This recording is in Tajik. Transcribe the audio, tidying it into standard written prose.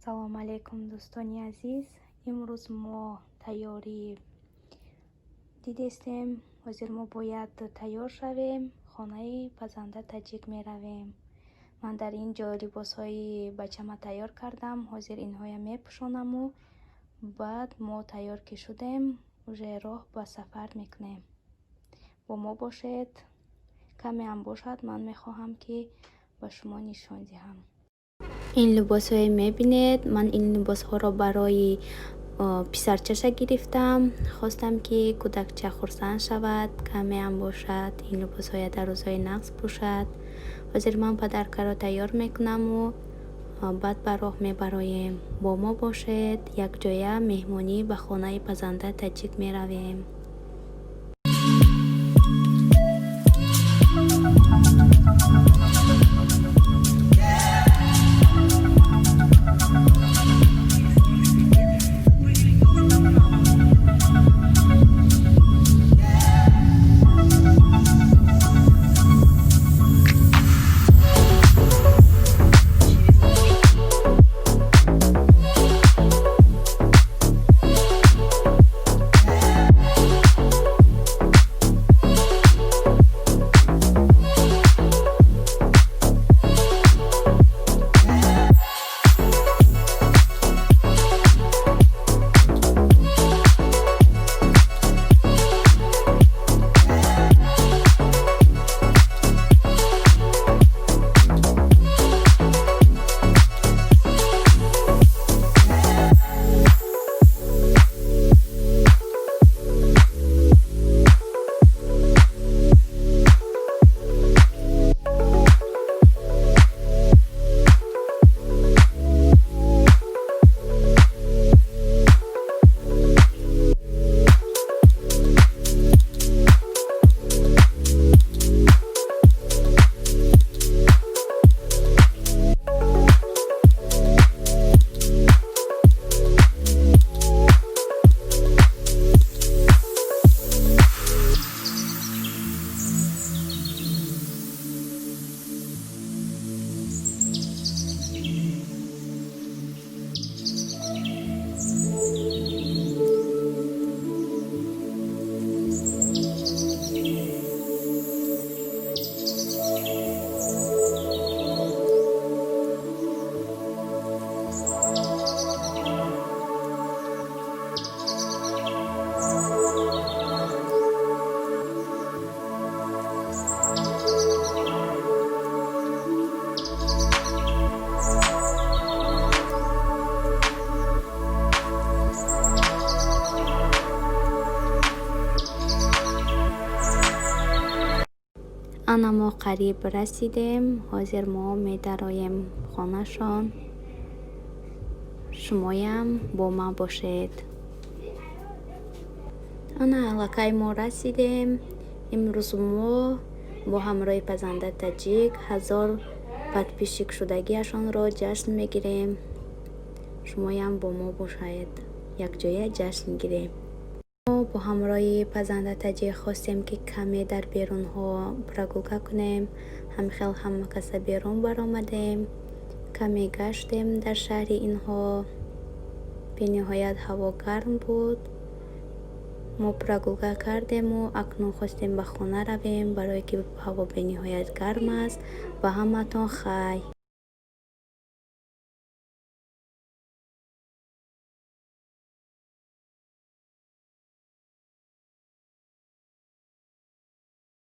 Салому алейкум, дӯстони азиз. Имрӯз мо тайёрӣ дидестем. Ҳозир мо бояд тайёр шавем, хонаи пазанда таҷик меравем. Ман дар ин ҷо либосҳои бачама тайёр кардам. Ҳозир инҳоя мепӯшонаму баъд мо тайёр ки шудем, уже роҳ ба сафар мекунем. Бо мо бошед. Камеам бошад, ман мехоҳам, ки ба шумо нишон диҳам. Ин либосҳое мебинед, ман ин либосҳоро барои писарчаша гирифтам. Хостам, ки кӯдакча хурсанд шавад, камеам бошад, ин либосҳоя дар рӯзҳои нағз пӯшад. Ҳозир ман подаркаро тайёр мекунаму баъд ба роҳ мебароем. Бо мо бошед, якҷоя меҳмонӣ ба хонаи пазанда таҷик меравем. Ана, мо қариб расидем. Ҳозир мо медароем хонашон. Шумоям бо ман бошед. Ана, аллакай мо расидем. Имрӯз мо бо ҳамроҳи пазанда таҷик 1000 подписчик шудагиашонро ҷашн мегирем. Шумоям бо мо бошед, якҷоя ҷашн гирем. Мо бо ҳамроҳи пазанда таҷик хостем, ки каме дар берунҳо прогулка кунем. Ҳамихел ҳама каса берун баромадем, каме гаштем дар шаҳри инҳо. Бениҳоят ҳаво гарм буд. Мо прогулка кардему акнун хостем ба хона равем, барое ки ҳаво бениҳоят гарм аст. Ба ҳаматон хай.